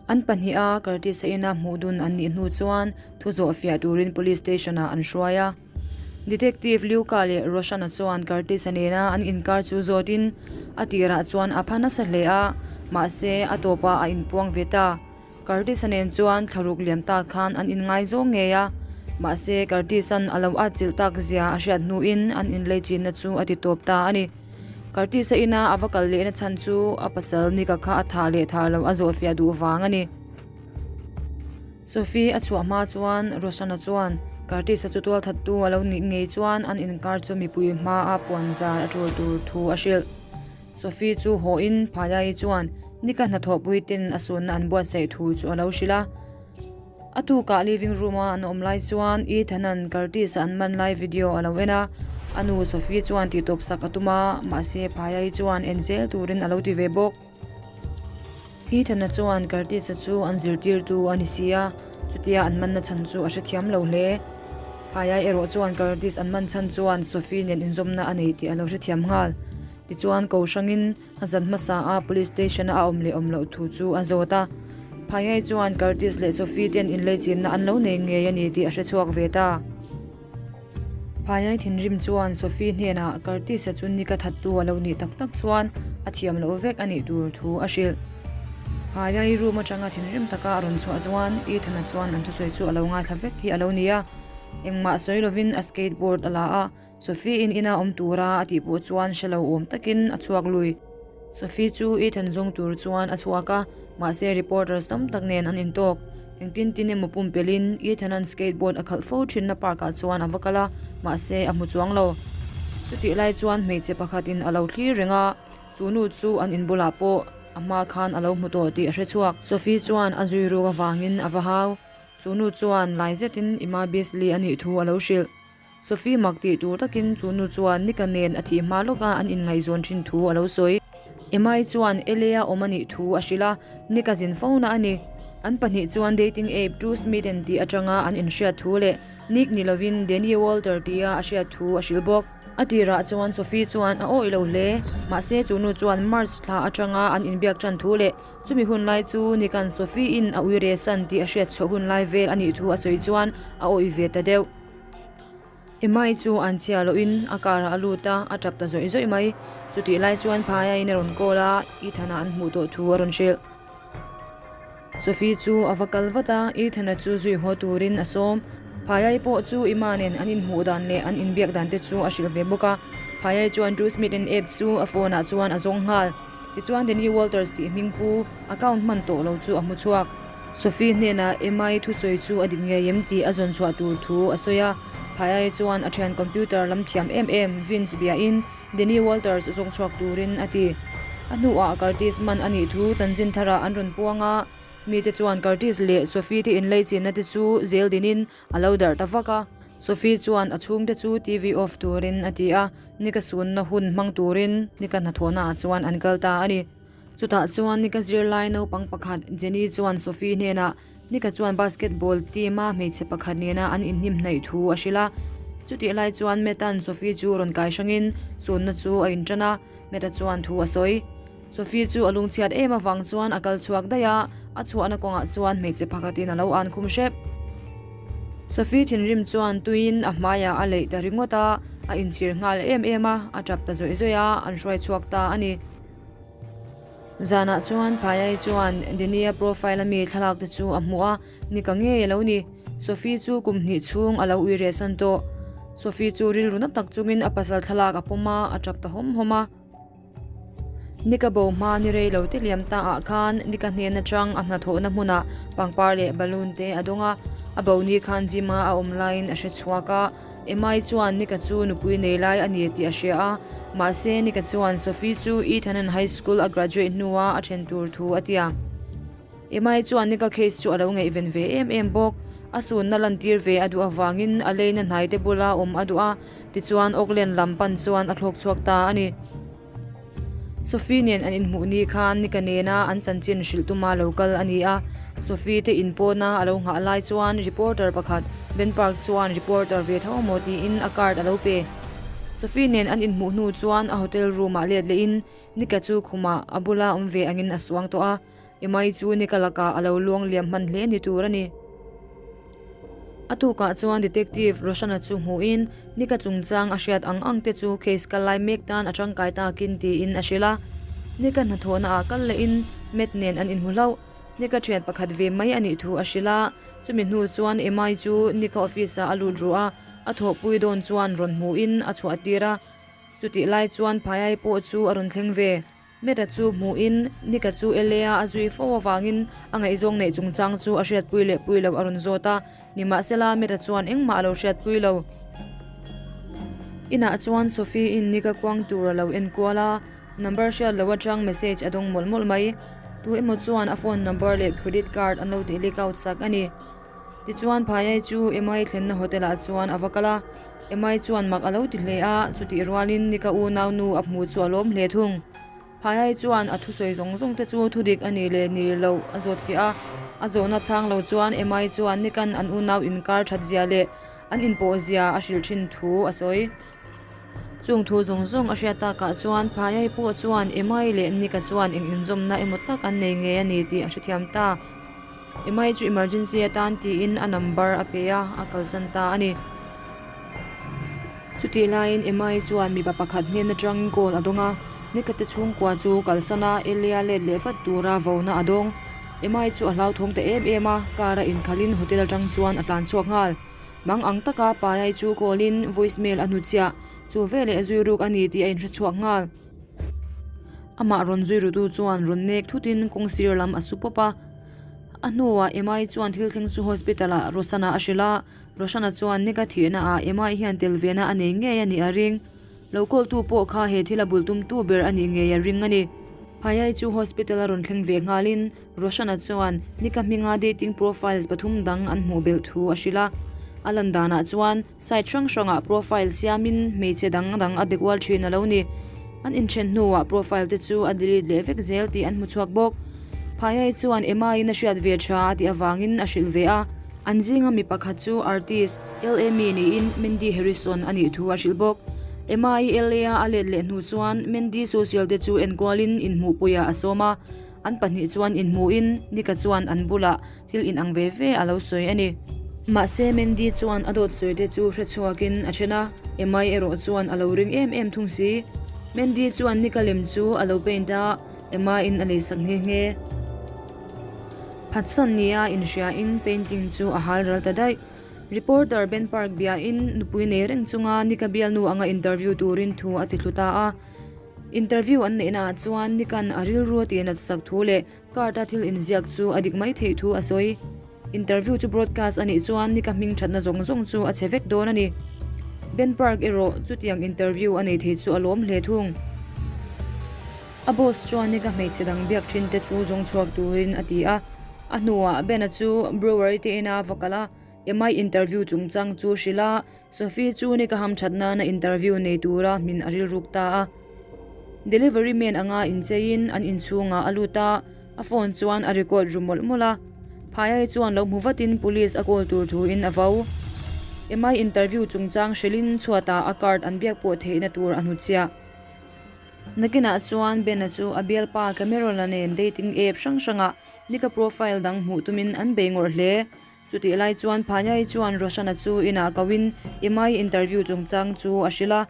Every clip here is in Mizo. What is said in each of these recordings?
An pahniha Curtis-a ina hmuh dun an nih hnu chuan thu zawh fiah turin Police Station-ah an hruai a. Detective Luca leh Roshan-a chuan Curtis-a nena an inkar chu zawtin a tirah chuan a pha nasa hle a, mahse a tawpah a inpuang ve ta. Curtis-a nen chuan thlaruk liam tak khan an inngaizawng ngei a, mahse Curtis-a'n a lo atchilh tak zia a hriat hnuin an inleichinna chu a ti tawp ta a ni. Curtis-a ina a va kal lehna chhan chu a pasal Nick-a kha a thah leh thah loh a zawhfiah duh vang a ni. Sophie a chhuah hma chuan Roshan-a chuan Curtis-a chu tualthattu a lo nih ngei chuan an inkar chu mipui hmaa puan zar a tul tur thu a hrilh. Sophie chu haw in Phaiai chuan Nika hnathawhpui ten a sunna an buatsaih thu chu a lo hrilh a. A tukah living room a an awm lai chuan Ethan-a'n Curtis-a an man lai video a lo en a. A nu Sophie chuan tihtawp sak a tum a, mahse Phaiai chuan en zel turin a lo ti ve bawk. Ethan-a chuan Curtis-a chu an zirtirtu a ni si a, chutia an manna chhan chu a hrethiam lo hle. Phaiai erawh chuan Curtis an man chhan chuan Sophie nen inzawmna a nei tih a lo hrethiam nghal. Tichuan ko hrangin a zan hmasa a police station a a awm leh awm loh thu chu a zawt a. Phaiai chuan Curtis leh Sophie ten inleichinna an lo nei ngei a ni tih a hre chhuak ve ta. Phaiai thinrim chuan Sophie hnenah Curtis-a chu Nick-a thattu a lo nih tak tak chuan a thiam loh vek a nih tur thu a hrilh. Phaiai room atanga thinrim taka a rawn chhuah chuan Ethan-a chuan an thusawi chu a lo ngaithla vek hi a lo ni a. Engmah sawi lovin a skateboard a la a. Sophie in ina awm tura a tih pawh chuan hre lo awm takin a chhuak lui. Sophie chu Ethan zawng tur chuan a chhuak a, mahse reporters tam tak nen an intawk. Engtin tin emaw pumpelhin Ethan-a'n skateboard a khalh fo thinna park ah chuan a va kal a, mahse a hmu chuang lo. Chutih lai chuan hmeichhe pakhatin a lo thlir reng a, chu nu chu an in bulah pawh a hma khan a lo hmu tawh tih a hre chhuak. Sophie chuan a zui ruk avangin a va hau. Chu nu chuan lai zetin Emma Beasley a nih thu a lo hrilh. Sophie mak tih tur takin chu nu chuan Nika nen a thih hma lawka an inngaihzawn thin thu a lo sawi. Emma-i chuan LA-a awm a nih thu a hrilh a, Nika zin fo na a ni. An pahnih chuan dating app True Smitten tih atanga an inhriat thu leh Nick ni lovin Danny Walter tia a hriat thu a hrilh bawk. A tirah chuan Sophie chuan a awih lo hle, mahse chu nu chuan March thla atanga an inbiak tan thu leh chumi hun lai chu Nick-a'n Sophie-in a uire san tih a hriat chhuah hun lai vel a nih thu a sawi chuan a awih ve ta deuh. Emma-i chu an chhia lohin a car ah a lut a, a tap ta zawih zawih mai. Chutih lai chuan Phaiain a rawn call a, Ethan-a an hmuh tawh thu a rawn hrilh. Sophie chu a va kal vat a, Ethan-a chu zui haw turin a sawm. Phaiai pawh chu Emma nen an inhmuh dan leh an inbiak dan te chu a hrilh ve bawk a. Phaiai chuan Drew Smith and app chu a phone ah chuan a zawng nghal. Tichuan Danny Walters tih hming pu account hman tawh lo chu a hmu chhuak. Sophie hnenah Emma-i thusawi chu a dik ngei em tih a zawn chhuah tur thu a sawi a. Phaiai chuan a thian computer lam thiam em em Vince biahin Danny Walters zawng chhuak turin a ti. A hnuah Curtis man a nih thu chanchin tharah an rawn puang a. Mite chuan Curtis leh Sophie te inleichinna te chu zel dinin a lo darh ta vak a. Sophie chuan a chhungte chu TV off turin a ti a, nika sunna hun hmang turin nika hnathawhna ah chuan an kal ta a ni. Chutah chuan nika zirlai naupang pakhat Jenny chuan Sophie hnenah nika chuan basketball team a hmeichhe pakhat nena an inhnim hnaih thu a hrilh a. Chutih lai chuan Matt-a'n Sophie chu rawn kai hrangin sunna chu a intan a, Matt-a chuan thu a sawi. Sophie chu a lungchhiat em avang chuan a kal chhuak daih a, a chhuahna kawngah chuan hmeichhe pakhatin a lo an khum hrep. Sophie thinrim chuan tuiin a hmaiah a leih ta ringawt a, a inchhir nghal em em a, a tap ta zawih zawih a, an hruai chhuak ta a ni. Zanah chuan Phaiai chuan Denia profile a mi thlalak te chu a hmuh a, ni ka ngei a lo ni. Sophie chu kum hnih chhung a lo ui reh san tawh. Sophie chu rilru na tak chungin a pasal thlalak a pawm a, a tap ta hawm hawm a. Nika bo hma ni rei lo te liam ta ah khan Nika hnen atang a hnathawhna hmunah pangpar leh balloon te a dawng a, a bo ni khan gym a a awm laiin a hre chhuak a, Emma-i chuan Nika chu nupui nei lai a ni tih a hria a, mahse Nika chuan Sophie chu Ethan-a'n high school a graduate hnua a then tur thu a ti a. Emma-i chuan Nika case chu a lo ngaihven ve em em bawk, a sunna lantir ve a duh avangin a leina hnaite bula awm a duh a, Tichuan Auckland lam pan chuan a thlawk chhuak ta a ni. Sophie nen an inhmuh ni khan Nika nena an chanchin hrilh tuma lo kal a ni a. Sophie te inpawna a lo nghah lai chuan reporter pakhat Ben Park chuan reporter ve tho maw tiin a card a lo pe. Sophie nen an inhmuh hnu chuan a hotel room ah let lehin Nika chu khumah a bula awm ve angin a suang tawh a. Emma-i chu Nick-a lakah a lo luang liam hman hle ni tur a ni. A tukah chuan Detective Roshana chu hmuhin Nick-a chungchang a hriat ang ang te chu case kal lai mek tan a tangkai takin tiin a hrilh a. Nick-a hnathawhna ah kal lehin Matt nen an inhmu hlauh. Nick-a thian pakhat ve mai a nih thu a hrilh a. Chumi hnu chuan Emma-i chu Nick-a office ah a lut ruh a, a thawhpui dawn chuan rawn hmuhin a chhuah tir a. Chutih lai chuan Phaiai pawh chu a rawn thleng ve. Meta chu hmuhin Nika chu LA-a a zui fo avangin a ngaihzawng neih chungchang chu a hriatpui leh pui loh a rawn zawt a, nimahsela Meta chuan engmah a lo hriatpui lo. Inah chuan Sophie-in Nika kuang tur a lo en kual a, number hriat loh atang message a dawng mawlh mawlh mai. Tu emaw chuan a phone number leh credit card an lo tih leak out sak a ni. Tichuan Phaiai chu Emma-i thlenna hotel ah chuan a va kal a, Emma-i chuan mak a lo ti hle a, chutih rualin Nika unaunu a hmu chu a lawm hle thung. Phaiai chuan a thusawi zawng zawng te chu thudik a nih leh ni loh a zawt fiah a, a zawhna chhang lo chuan Emma-i chuan Nika'n an unau inkar that zia leh an inpawh zia a hrilh thin thu a sawi. Chung thu zawng zawng a hriat takah chuan Phaiai pawh chuan Emma-i leh Nika chuan eng inzawmna emaw tak an nei ngei a ni tih a hrethiam ta. Emai chu emergency atan tiin a number a pe a, a kalsan ta a ni. Chutih laiin Emai chuan mipa pakhat hnen atangin call a dawng a, Nikate chhungkua chu kalsan a, Elia let leh vat tura vona a dawng. Emai chu a hlauthawng ta em em a, car a inkhalhin hotel atang chuan a tlan chhuak nghal. Mang ang taka Paiai chu call in voice mail a hnutchhiah, chu veleh zui ruk a ni tih a inhre chhuak nghal. Amah rawn zui rutu chuan rawn nek thutin kawng sir lam a su pawp a. A hnuah Emma-i chuan thil thleng chu hospital-ah Roshana a hrilh a, Roshana chuan Nick-a thihnaah Emma-i hian tel vena a nei ngei a nih a ring. Lo kawltu pawh kha he thil a bul tumtu ber a nih ngei a ring a ni. Phaiai chu hospital a rawn thleng ve nghalin Roshana chuan Nick-a hminga dating profiles pathum dang an hmuh belh thu a hrilh a. A lan danah chuan Site hrang hrangah profile siamin hmeichhe dang dang a be kual thin a lo ni. An inthen hnuah profile te chu a delete leh vek zel tih an hmu chhuak bawk. Phaiai chuan Emma-in a hriat ve tha a tih avangin a hrilh ve a. An zinga mi pakhat chu artist LA mi niin Mandy Harrison a nih thu a hrilh bawk. Emma-i LA-a a let leh hnu chuan Mandy social te chu enkualin inhmuhpuiah a sawm a. An pahnih chuan inhmuhin Nika chuan an bulah Thil inang ve ve a lo sawi a ni. Mahse Mandy chuan a dawt sawi te chu hre chhuakin a then a, Emma-i erawh chuan a lo ring em em thung si. Mandy chuan Nika lem chu a lo paint a, Emma-in a leisak nghe nghe. Phatsan nia inhriain painting chu a hal ral ta daih. Reporter Ben Park biain nupui nei reng chunga Nika bialnu anga interview turin thu a ti thlu ta a. Interview an neihnaah chuan Nika'n a rilru a tihnat sak thu leh Card a thil inziak chu a dik mai theih thu a sawi. Interview chu broadcast a nih chuan Nika hming thatna zawng zawng chu a chhe vek dawn a ni. Ben Park erawh chutiang interview a nei thei chu a lawm hle thung. A boss chuan Nika hmeichhe dang biak thin te chu zawng chhuak turin a ti a. A hnuah Ben-a chu brewery te ina va kal a, MI interview chungchang chu hrilh a, Sophie chu ni ka hamthat nana interview nei tura hmin a rilruk ta a. Delivery man anga incheiin an inchhungah a lut a, a phone chuan a record ru mawlh mawlh a. Phaiai chuan lo hmu vatin police a call tur thuin a vo. MI interview chungchang hrilhin chhuatah a card an biak pawh theihna tur a hnutchhiah. Nakinah chuan Ben-a chu a bialpa Cameron-a nen dating app hrang hrangah Nick-a profile dang hmuh tumin an bei ngawrh hle. Chutih lai chuan Phanyai chuan Roshana chu inah koin Emma-i interview chungchang chu a hrilh a.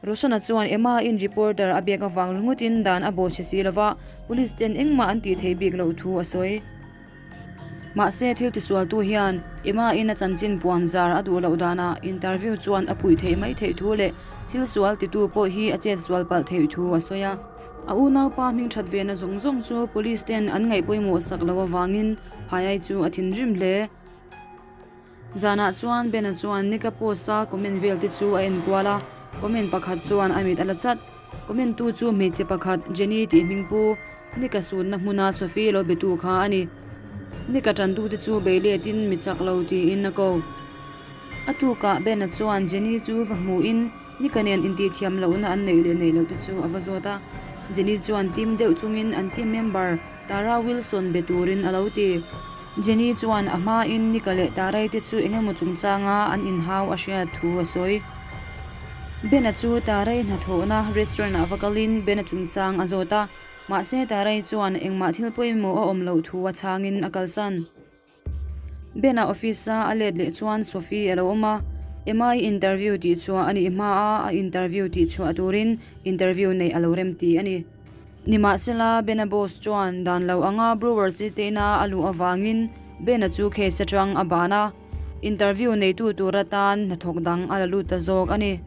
Roshana chuan Emma-in reporter a biak avang ringawtin dan a bawh chhe si lova, police ten engmah an tih theih bik loh thu a sawi. Mahse thil tisualtu hian Emma-in a chanchin puan zar a duh loh danah interview chuan a puih theih mai theih thu leh thil sual titu pawh hi a chet sual palh theih thu a sawi a. A unaupa hming that vena zawng zawng chu police ten an ngaih pawimawh sak loh avangin Phaiai chu a thinrim hle. Zanah chuan Bena chuan Nika post-a comment vel te chu a en kual a, comment pakhat chuan a mit a la chat. Comment tu chu hmeichhe pakhat Jenny tih hming pu Nika sunna hmuna Sophie lo betu kha a ni. Nika tantute chu bei letin mi chak lo tiin a ko. A tukah Bena chuan Jenny chu va hmuhin Nika nen intihthiam lohna an neih leh neih loh te chu a va zawt a. Jenny chuan team deuh chungin an team member Tara Wilson be turin a lo ti. Jenny chuan a hmain Nika leh Tarai te chu eng emaw chungchanga an inhau a hriat thu a sawi. Ben-a chu Tarai hnathawhna restaurant ah va kalin Ben-a chungchang a zawt a. Mahse Tara-i chuan engmah thil pawimawh a awm loh thu a chhangin a kalsan. Ben-a office-a a let leh chuan Sophie a lo awm a, Emma-i interview tih chhuah a nih hma a, a interview tih chhuah turin interview neih a lo rem ti a ni. Nimahsela, Ben-a boss chuan dan lo anga Brewers i teina a luh avangin Ben-a chu case atang a ban a, interview neitu tur atan hnathawk dang a la lut ta zawk a ni.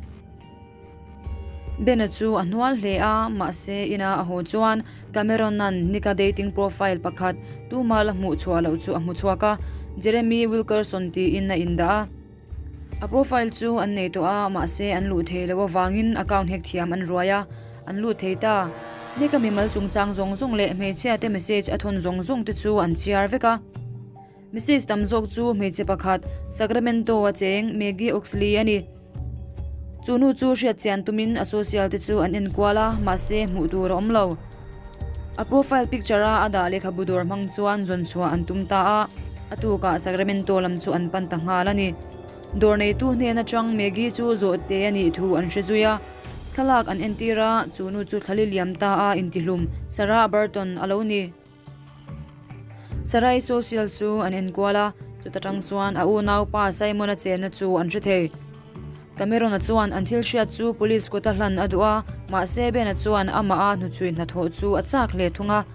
Ben-a chu a hnual hle a, mahse ina a haw chuan Cameron-a'n Nick-a dating profile pakhat tuma la hmuh chhuah loh chu a hmu chhuak a, Jeremy Wilkerson tiin a indah a. A profile chu an nei tawh a, mahse an luh thei loh avangin account hack thiam an ruai a, an lut thei ta. Nick-a mimal chungchang zawng zawng leh hmeichhia te message a thawn zawng zawng te chu an chhiar vek a. Message tam zawk chu hmeichhe pakhat Sacramento a cheng Maggie Oxley a ni. Chu nu chu hriat chian tumin a social te chu an en kual a, mahse hmuh tur a awm lo. A profile picture a a dah lehkhabu dawr hmang chuan zawn chhuah an tum ta a, a tukah Sacramento lam chu an pan ta nghal a ni. Dawr neitu hnen atang Maggie chu zawh te a nih thu an hre zui a, thlalak an entir a, chu nu chu thlali liam ta a intihlum Sarah Burton a lo ni. Sarai social chu an enkual a, chuta tang chuan a unaupa Simon-a chenna chu an hre thei. Cameron-a chuan an thil hriat chu police kut a hlan a duh a, mahse Ben-a chuan amah a hnuchhui hnathawh chu a chak hle thung a.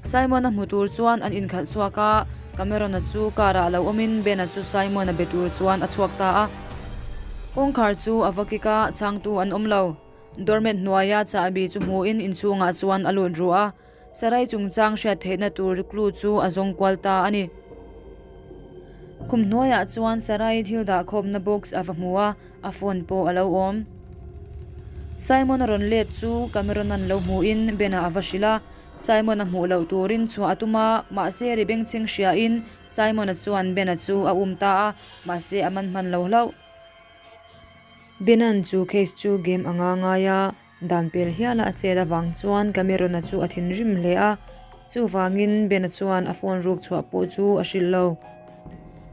Simon-a hmu tur chuan an inkhalh chhuak a, Cameron-a chu car-ah lo awmin Ben-a chu Simon-a be tur chuan a chhuak ta a. Kawngkhar chu a va kik a, chhangtu an awm lo. Doormat hnuaia chahbi chu hmuhin inchhungah chuan a lut ruh a. Sarai chungchang hriat theihna tur clue chu a zawng kual ta a ni. Khum hnuaiah chuan Sarai thil dahkhawpna box a va hmu a, a phone pawh a lo awm. Simon a rawn let chu Cameron-a'n lo hmuhin Ben-a a va hrilh a, Simon-a hmuh loh turin chhuah a tum a, mahse ri bengchheng hriain Simon-a chuan Ben-a chu a um ta a, mahse a man hman lo hlauh. Ben-a'n chu case chu game anga ngai a, Dan pel hiala a chet avang chuan Cameron-a chu a thinrim hle a, chuvangin Ben-a chuan a phone ruk chhuah pawh chu a hrilh lo.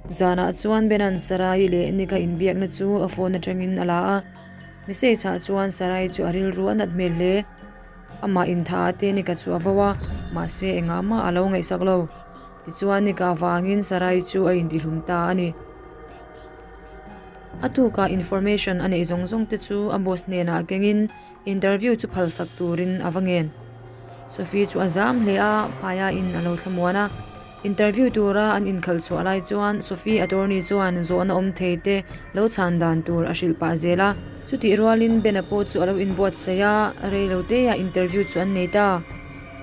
Zanah chuan Ben-a'n Sarai leh Nick-a inbiakna chu a phone atangin a la a, message ah chuan Sarai chu a rilru a nat hmel hle. Amah intha ah te Nick-a chu a vo a, mahse engah mah a lo ngaihsak lo. Tichuan Nick-a avangin Sarai chu a intihlum ta a ni. A tukah information a neih zawng zawng te chu a boss hnenah kengin interview chu phalsak turin a va ngen. Sophie chu a zam hle a, Maya in a lo thlamuan a. Interview tura an inkhalh chhuah lai chuan Sophie attorney chuan zawhna awm thei te lo chhan dan tur a hrilh pah zel a. Chutih rualin Ben-a pawh chu a lo inbuatsaih a, reiloteah interview chu an nei ta.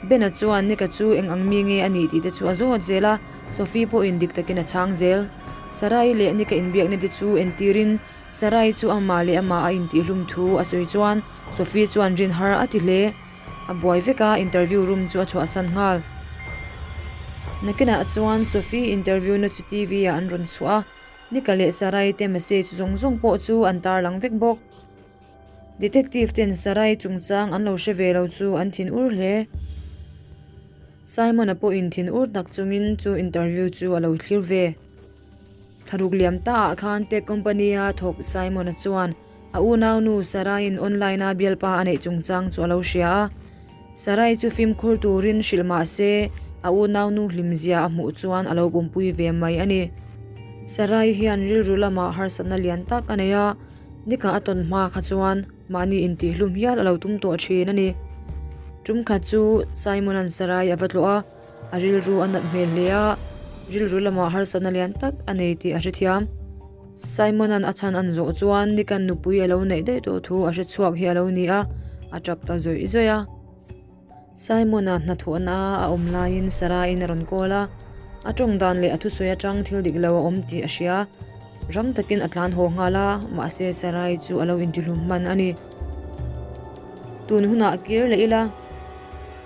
Ben-a chuan Nick-a chu eng ang mi nge a nih tih te chu a zawt zel a. Sophie pawhin dik takin a chhang zel. Sarai leh Nick-a inbiakna te chu entirin Sarai chu amah leh amah a intihlum thu a sawi chuan Sophie chuan rin har a ti hle. A buai vek a, interview room chu a chhuahsan nghal. Nakinah chuan Sophie interview na chu TV ah an rawn chhuah a, Nick-a leh Sarai te message zawng zawng pawh chu an tarlang vek bawk. Detective ten Sarai chungchang an lo hre ve lo chu an thin ur hle. Simon-a pawhin thin ur tak chungin chu interview chu a lo thlir ve. Thlaruk liam ta ah khan tech company-a thawk Simon-a chuan a unaunu Sarai-in online-a bialpa a neih chungchang chu a lo hria a. Sarai chu fimkhur turin hrilh mah se, a unaunu hlimzia a hmuh chuan a lo pumpui ve mai a ni. Sarai hian rilru lamah harsatna lian tak a nei a, Nika a tawn hma kha chuan mahni intihlum hial a lo tum tawh thin a ni. Tum khat chu Simon-a'n Sarai a va tlawh a, a rilru a nat hmel hle a, rilru lamah harsatna lian tak a nei tih a hrethiam. Simon-a'n a chhan an zawh chuan Nika'n nupui a lo neih daih tawh thu a hrechhuak hi a lo ni a, a tap ta zawih zawih a. Simon-a hnathawhna a awm laiin Sarah-in a rawn call a, a tawng dan leh a thusawi atang thil dik lo a awm tih a hria. Rang takin a tlan haw nghal a, mahse Sarah-i chu a lo intihlum hman a ni. Tun hunah kir leh ila.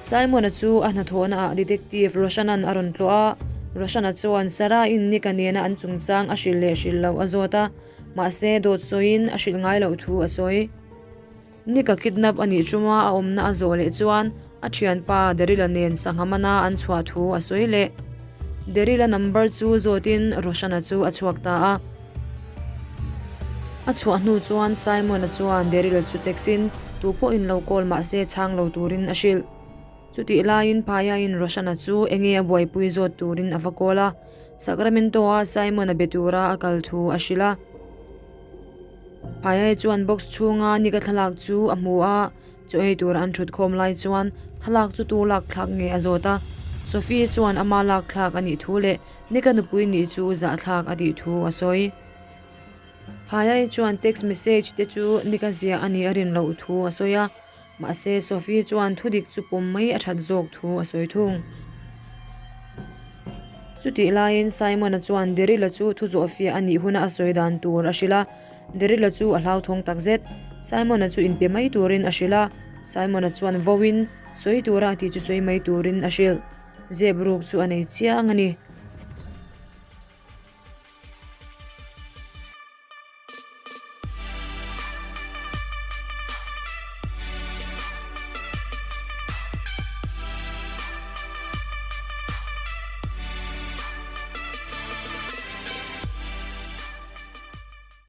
Simon-a chu a hnathawhna ah Detective Roshan-a'n a rawn tlawh a, Roshan-a chuan Sarah-in Nick-a nena an chungchang a hrilh leh hrilh loh a zawt a, mahse dawt sawiin a hrilh ngai loh thu a sawi. Nick-a kidnap a nih chuma a awmna a zawh leh chuan a thianpa Daryl-a nen sangha mana an chhuah thu a sawi leh. Daryl-a number chu zawtin Roshan-a chu a chhuak ta a. A chhuah hnu chuan Simon-a chuan Daryl-a chu text-in tu pawhin lo call mahse chhang lo turin a hrilh. Chutih laiin Phaiain Roshan-a chu enge a buaipui zawt turin a va kawl a, Sacramento-a Simon-a be tura a kal thu a hrilh a. Phaiai chuan box chhunga Nick-a thlalak chu a hmu a, chaw ei tura an thut khawm lai chuan thlalak chu tu lak thlak nge a zawt a. Sophie chuan ama lak thlak a nih thu leh Nick-a nupui nih chu zahthlak a tih thu a sawi. Phaiai chuan text message te chu Nick-a ziah a nih a rin loh thu a sawi a. Mahse, Sophie chuan thudik chu pawm mai a that zawk thu a sawi thung. Chutih laiin Simon-a chuan Daryl-a chu thu zawhfiah a nih huna a sawi dan tur a hrilh a, Daryl-a chu a hlauthawng takzet. Simon-a chu inpe mai turin a hrilh a, Simon-a chuan vauin sawi tura a tih chu sawi mai turin a hrilh. Zep ruk chu a nei chiang a ni.